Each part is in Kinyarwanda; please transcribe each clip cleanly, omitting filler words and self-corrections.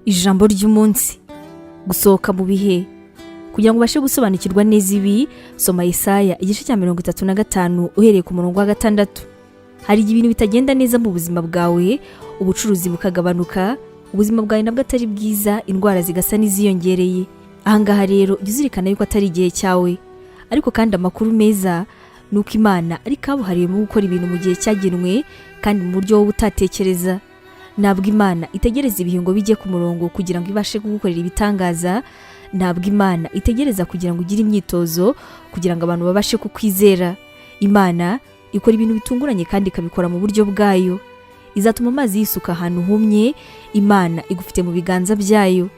Ijambo ry'umunsi: gusohoka mu bihe. Kugira ngo ubashe gusobanukirwa neza ibi, soma Yesaya igice cya 35 uhereye ku murongo wa 6. Hari igihe ibintu bitagenda neza mu buzima bwawe, ubucuruzi bukagabanuka, ubuzima bwawe nabwo atari bwiza, indwara zigasa n'iziyongereye. Ahangaha rero jya uzirikana yuko atari igihe cyawe. Ariko kandi amakuru meza ni uko Imana ari kabuhariwe mu gukora ibintu mu gihe cyagenwe kandi mu buryo wowe utatekereza. Ntabwo Imana itegereza ibihe ngo bijye ku murongo kugira ngo ibashe kugukorera ibitangaza. Ntabwo Imana itegereza kugira ngo ugire imyitozo kugira ngo abantu babashe kukwizera. Imana ikora ibintu bitunguranye kandi ikabikora mu buryo bwayo. Izatuma amazi yisuka ahantu humye. Imana igufite mu biganza byayo.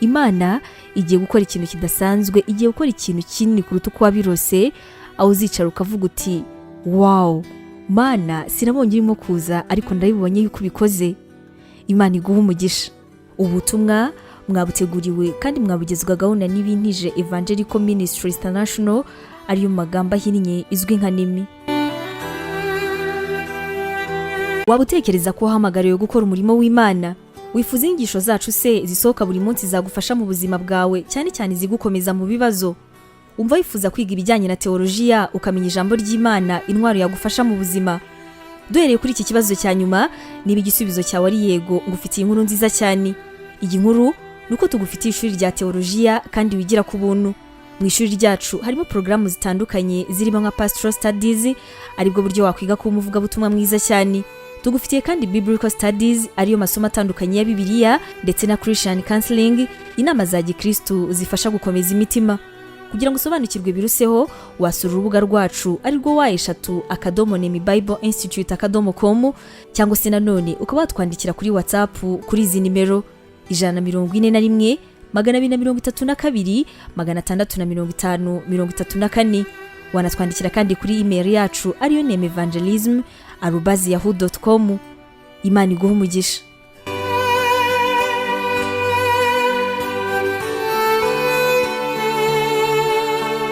Imana igiye gukora ikintu kidasanzwe, igiye gukora ikintu kinini kuruta uko wabirose, aho uzicara ukavuga uti: "Wow, Mana, sinabonye urimo kuza, ariko ndabibonye yuko ubikoze." Imana iguha umugisha. Ubutumwa mwabuteguriwe kandi mwabugezwagaho na Nibintije Evangelical Ministries International, ariyo mu magambo ahinnye izwi nka NEMI. Waba utekereza ko wahamagariwe gukora umurimo w'Imana? Wifuza inyigisho zacu se zisohoka buri munsi zagufasha mu buzima bwawe, cyane cyane izigukomeza mu bibazo? Umva wifuza kwiga ibijyanye na teolojiya, ukamenya ijambo ry'Imana, intwaro yagufasha mu buzima? Duhereye kuri iki kibazo cya nyuma, niba igisubizo cyawe ari yego, ngufitiye inkuru nziza cyane. Iyi nkuru ni uko tugufitiye ishuri rya teolojiya kandi wigira ku buntu. Mu ishuri ryacu harimo porogaramu zitandukanye zirimo nka Pastoral Studies, aribwo buryo wakwiga kuba umuvugabutumwa mwiza cyane. Tugufitiye kandi Biblical Studies, ariyo masomo atandukanye ya Bibiliya, ndetse na Christian Counseling, inama za gikristu zifasha gukomeza imitima. Kugira ngo usobanukirwe biruseho, wasura urubuga rwacu, arirwo www.nemibibleinstitute.com, cyangwa se nanone ukaba watwandikira kuri WhatsApp kuri izi nimero: 141 232 650 34. Wanatwandikira kandi kuri email yacu, ariyo nemevangelism@yahoo.com. Imana iguha umugisha.